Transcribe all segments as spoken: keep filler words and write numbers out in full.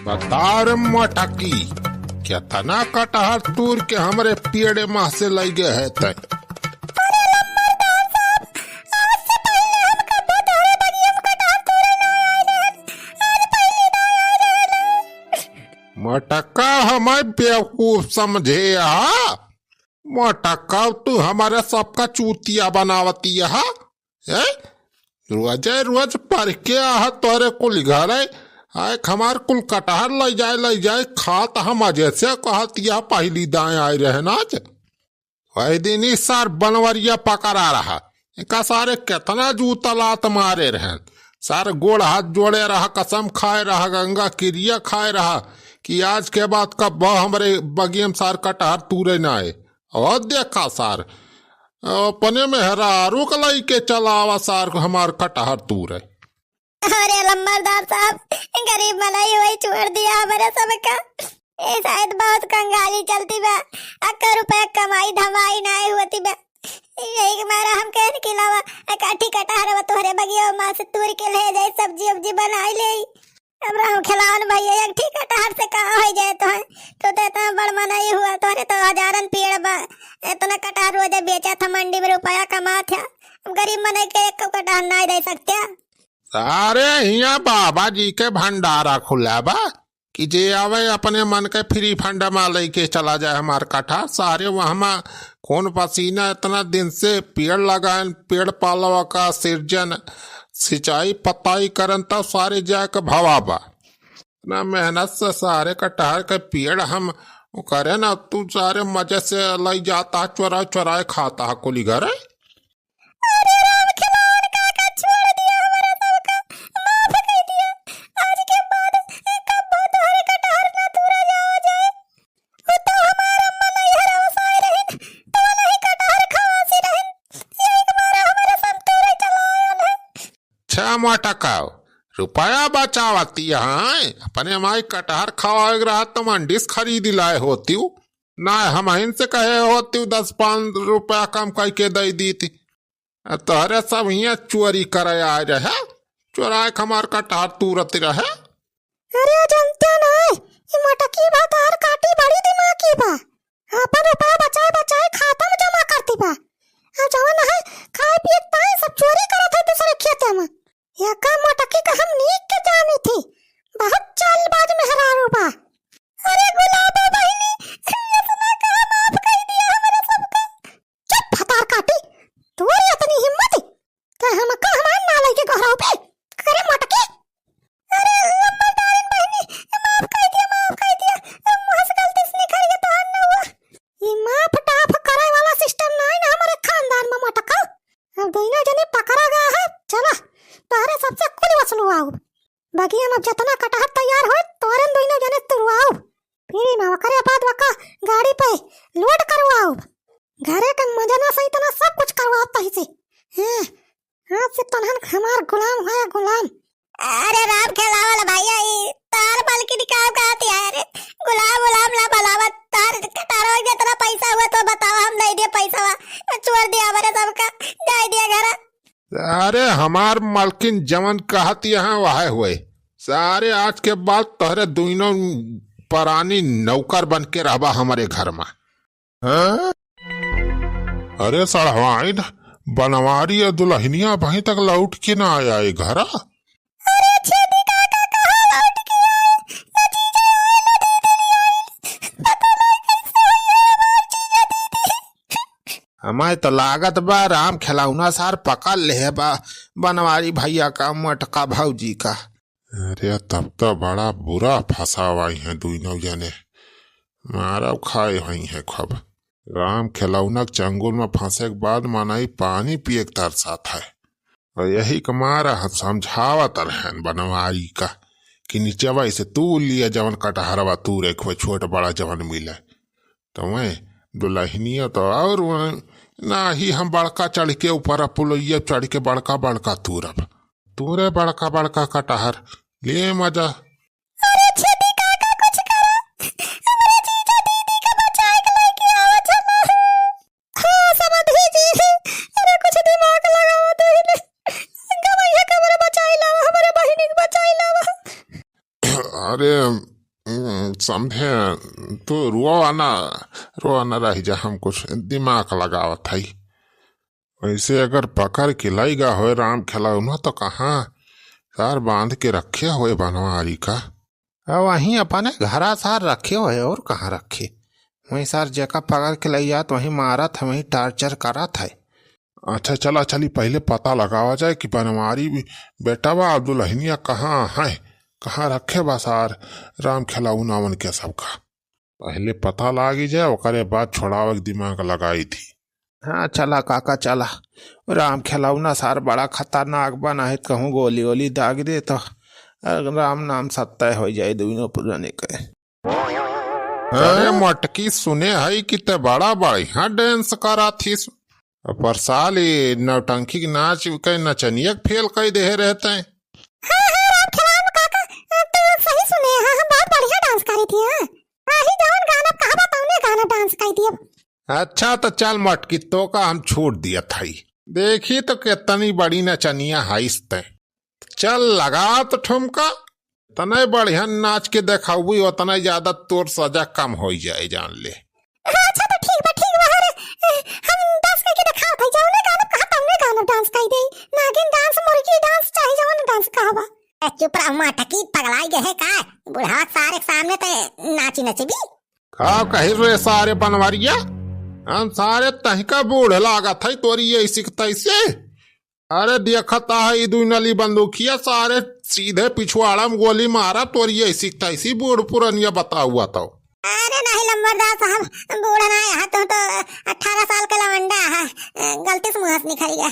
बता रे मोटकी, केतना कटहर तूर के हमरे पेड़े माँ से लइ गए है तै? मोटका हमें बेवकूफ समझे हा? मोटका तू हमारे सबका चूतिया बनावती हा? हैं? रोजे रोज पढ़ के आहा तोहरे कुल घरे, आए हमार कुल कटहर लइ जाए, लइ जाए, खात हम मजे से कहत यह पहली दाएं आए रहे नाच। वही दिन ही सार बनवरिया पकड़ा रहा, इनका सारे केतना जूता लात मारे रहन। सार गोड़ हाथ जोड़े रहा, कसम खाए रहा, गंगा किरिया खाए रहा कि आज के बाद कब्बो हमरे बगियम सार कटहर तूरे ना आए। और देखा सार, अपने मेहरारू के लइके चलावा सार, हमार कटहर तूरे। अरे लंबरदार साहब, गरीब मनई वही छोड़ दिया हमरे सबका। ए शायद बहुत कंगाली चलती बा, अक्का रुपया कमाई धमाई नाय होती बा। यही के मारा हम कहन के अलावा अकाठी कटहर बा तोहरे बगिया माँ से तूर के ले जाए, सब्जी उब्जी बनाई ले। अब राम खिलावन भैया, एक ठी कटहर से का हो जाए तो है? तो, तो इतना बड़ मनई हुआ, तोहरे तो हजारन पेड़ बा, इतना कटहर रोज बेचा था मंडी में, रुपया कमा था। अब गरीब मनई के एक कटहर नाय दे सकते। सारे हियाँ बाबा जी के भंडारा खुला बा कि जे आवे अपने मन के फ्री फंड मा लइके चला जाए हमार कटहर। सारे वहमा खून पसीना इतना दिन से पेड़ लगाएन, पेड़ पालवा का सिरजन, सिंचाई पताई करन, तब सारे जाके भवा बा। इतना मेहनत से सारे कटहर के पेड़ हम करेन, तू सारे मजे से लइ जाता, चोराए चोराए खाता कुली घरे। अरे राम खिलावन काका, छोड़ दिया हमरा सबका, माफ कर दिया। आज के बाद कब्बो तोहरे कटहर ना तूरा जावा जाए। वो तो हमार अम्मा नैहर वसाए रहिन, तो नहीं कटहर खवासी रहिन। यही के मारे हमरे सब तूरे चला आयल है। छह मोटकाओ, रुपया बचावती है, अपने माई कटहर खवाए के रहा तो मंडी से खरीद लाए होती। ना, हमहिन से कहे होती, दस पाँच रुपया कम कइके दइ दीती। आ तोहरे सब हियाँ चोरी करे आए रहे, चोराए के हमार कटहर तूरत रहे। अरे जनते ना, ई मोटकी बा तोहर काटी बड़ी दिमागी बा। आपन रुपया बचाए बचाए खाता में जमा करती बा। आ जवन है खाए पिए ताई सब चोरी करत है दूसरे खेते में। एका मोटकी का हम नीक के जानी थी, बहुत चालबाज मेहरारू बा। अरे गुलाबो बहिनी, इतना कहा माफ कर दिया हमरे सबका। चुप भतार काटी, तोरी इतनी हिम्मत कि हमका हमार ना लइके गोहराऊ पे करे मोटकी। अरे लंबरदारिन बहिनी, माफ कर दिया, माफ कर दिया, मुँह से गलती से निकल गया, तोहार ना हुआ। ये माफ टाफ करे वाला सिस्टम ना है ना हमारे खानदान में मोटका। अब दोनों जने पकड़ा गया है, चला तोहरे सबसे कुल वसूलवाऊ। बगिया में जितना कटहर तैयार होए, तोहरे दोनों जने तुरवाऊ। फिर ना ओकरे बाद वका गाड़ी पे लोड करवाऊ। घरे का मजना सहित ना सब कुछ करवाऊ तही से। हाँ, आज से तनहन हमार गुलाम है, गुलाम। अरे राम खेलावल भैया, ई तार मालकिन का कहती है रे? गुलाम उलाम ना बनावा, तार कटारो जितना पैसा हुआ तो बतावा, हम दे दिए पैसा, छोड़ दिया हमारे सबका, दे दिया घर। अरे हमार मालकिन जवन कहती है वह हुए। सारे आज के बाद तोहरे दोनों परानी नौकर बन के रहबा हमारे घर में। हाँ? अरे सड़वाइन, बनवारी और दुल्हनिया अबहीं तक लौट के ना आया है घरा। अरे छेदी काका कहाँ लौट के आए? ना जीजा आए, ना दीदी आए। पता नहीं कैसे हुई है हमार जीजा दीदी। हमारे तो लागत बा राम खिलौना सार पकड़ ले बा बनवारी भैया का मोटका भौजी का। अरे तब तो बड़ा बुरा फंसावाई हैं दुइनों जने, मारा खाए हुई हैं खूब। राम खिलौना के चंगुल में फंसे के बाद मनई पानी पिए के तरसात है। और यही के मारा हम समझावत रहन बनवारी का कि निचवा से तू लिया जवन कटहरवा तू रेखवे छोट बड़ा जवन मिले। तो वह दुल्हनिया तो और वह ना ही हम बड़का चढ़ के ऊपर पुलैया चढ़ के बड़का बड़का तूरब। तूरे बड़का बड़का कटहर ले मजा। अरे छेदी काका कुछ करा, हमरे जीजा दीदी का बचाए के लेके आवा चला। हाँ समधी जी, अरे कुछ दिमाग लगावा दहिने, गवैया के हमरे बचाई लावा, हमरे बहिनी के बचाई लावा। अरे हम्म, समझे, तू रोवा ना, रोवा ना रह जा, हम कुछ दिमाग लगावत हई। वैसे अगर पकड़ के लई गा होए राम खेलौना तो कहाँ सार बांध के रखे होए बनवारी का? अब वहीं अपने घरा सार रखे होए, और कहाँ रखे? वहीं सार जेका पकड़ के लई जात, वहीं मारत है, वहीं torture करत है। अच्छा, चला चली, पहिले पता लगावा जाए कि बनवारी बे-, बेटवा और दुल्हनिया कहाँ है, कहाँ रखे बा सार राम खेलौनावन के सबका। पहिले पता लागी जाए, ओकरे बाद छोड़ावे के दिमाग लगाई थी। हाँ, चला काका, चला। राम खेलौना सार बड़ा खतरनाक बा, नाहीं त कहूँ गोली ओली दाग दे तो राम नाम सत्य हो जाए दोनों पुराने के। अरे मोटकी, सुने हई कि ते बड़ा बढ़िया dance करा थीस, पर साल ई नौटंकी के नाच के नचनिया के fail कई देहे रहते हैं। हाँ, हाँ, राम खेलावन काका, तू सही सुने, हाँ, हम बहुत बढ़िया dance करी थी, हाँ। आही जौन गाना कहबा तौने गाना dance कई दियब। अच्छा तो चल मोटकी, तोका हम छूट दियत हई। देखी तो कितनी बड़ी नचनिया हईस तैं। चल लगा तो ठुमका, तने बढ़िया नाच के देखाउबी, उतने ज्यादा तोर सजा कम होई जाए, जान ले। अच्छा तो ठीक बा, ठीक बा, अरे, हम dance करके देखावत हई, जौने गाना कहा तौने गाना dance कई देई। नागिन dance, मुर्गी dance, चाहे जौन dance कहबा। ए, चुप रह मोटकी, पगलाई गए है का? बुढ़वा सारे के सामने ते नाची नचबी? का कही रे सारे बनवरिया, हम सारे तहिका बूढ़ लागत है तोरी ऐसी के तैसे। अरे देखत है ई दुई नली बंदूकिया, सारे सीधे पिछवाड़ा में गोली मारा, तोरी ऐसी के तैसी बूढ़ पुरनिया बताउआ तो। अरे नहीं लंबरदार साहब, बूढ़ ना है, तुम तो अठारह साल के लवंडा है, गलती से मुँह से निकल गया।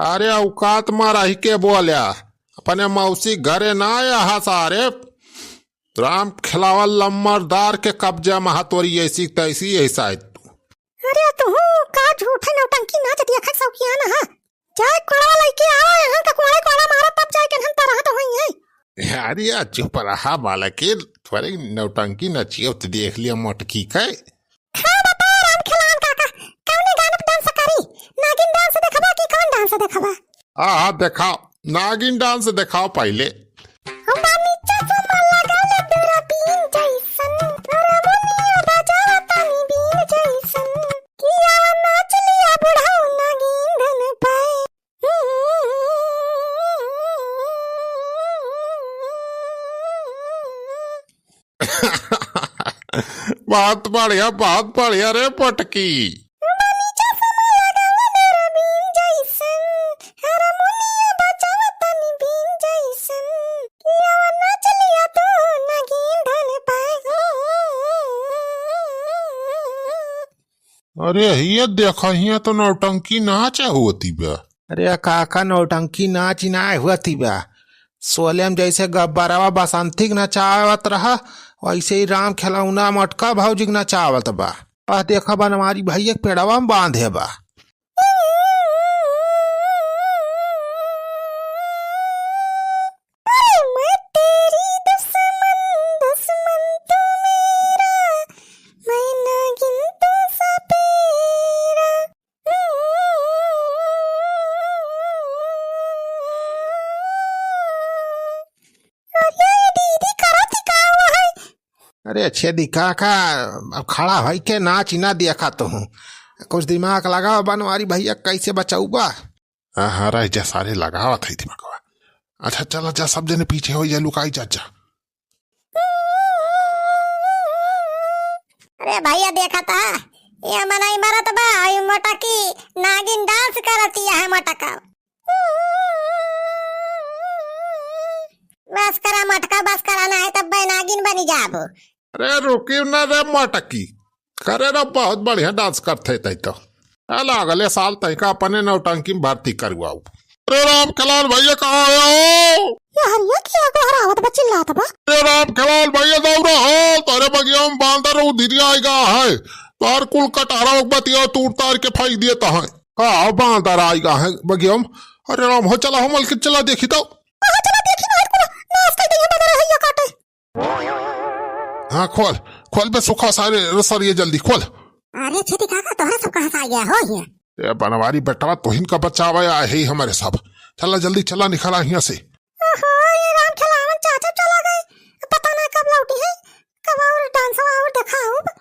अरे औकात मा रही के बोल्या, अपने मौसी घरे ना आया हा सारे। राम खेलावा लम्बरदार के कब्जा मा हा तोरी ऐसी तैसी, ऐसा है तू। अरे तू का झूठे नौटंकी नाच देखत शौकिया ना हा। जाए कोड़वा लइके आवा, यहाँ का कोड़े कोड़ा मारा तब जाए के हम तरह तो होई है। अरे चुप रहा बालके, थोड़े नौटंकी नचियो तो देख लिया मोटकी के। हाँ, बताओ राम खेलावन काका, कौने गाना पे dance करी? नागिन dance देखबा कि कौन dance देखबा? हाँ, हाँ, देखाओ, नागिन dance देखाओ पहिले। हम बानी चश्मा लगाले दूरबीन जैसन, हारमोनिया बजावा तानी बीन जैसन, किया नाच लिया बुढ़ऊ नागिन धन पे। बहुत बढ़िया, बहुत बढ़िया रे पटकी। अरे हिया देखा, हिया तो नौटंकी नाच होती बा। अरे काका, नौटंकी नाच ना होती बा। सोले में जैसे गब्बरवा बसंती के नचावत रहा, वैसे ही राम खेलौना मोटका भौजी के नचावत बा। वह देखा बनवारी भैया के पेड़वा में बांधे बा। अरे मैं तेरी दुश्मन, दुश्मन तू मेरा, मैं नागिन तू सपेरा। अरे ये दीदी करत ही का हुआ है? अरे छेदी काका, अब खड़ा होई के नाच ना देखा तो हूँ, कुछ दिमाग लगावा बनवारी भैया, कैसे बचाउबा? हाँ, हाँ, रह जा सारे, लगावत है दिमागवा। अच्छा, चला जा, सब जने पीछे हो जा, लुकाई जा, जा। अरे भैया, देखा था, ये मनई मरत बा, ई मोटकी नागिन dance करती है, मोटका। बस करा मोटका, बस करा, ना है तब नागिन बनी जाबो। अरे रुकी ना रे मोटकी, करे ना, बहुत बढ़िया dance करते तै तो। चल अगले साल तैका अपने नौटंकी में भर्ती करवाऊ। अरे राम खेलावन भैया कहाँ हो? ये हरिया किया गोहरावत बा, चिल्लात बा। अरे राम खेलावन भैया दौड़ा हो, तोरे बगिया में बांदर उधिर आएगा है, तार कुल कटहरा बतिया तूर तार के फेंक दिए तो है। का बांदर आएगा है बगिया में? अरे राम हो, चला हो मलकिन, चला देखी तो। हाँ, चला देखी ना, कुल नाश कर दिए बंदर है ये काटे। हाँ, खोल, खोल बे सुखा सारे रसरिया जल्दी खोल। अरे छेदी काका, तोहरे सब कहाँ से आ गया हो हियाँ? ए बनवारी बेटवा, तोहिन का बचावा आए है हमरे सब। चला जल्दी चला, निकला हियाँ से। ओहो, ये राम खेलावन चाचा चला गए, पता ना कब लौटी है। और देखाउब,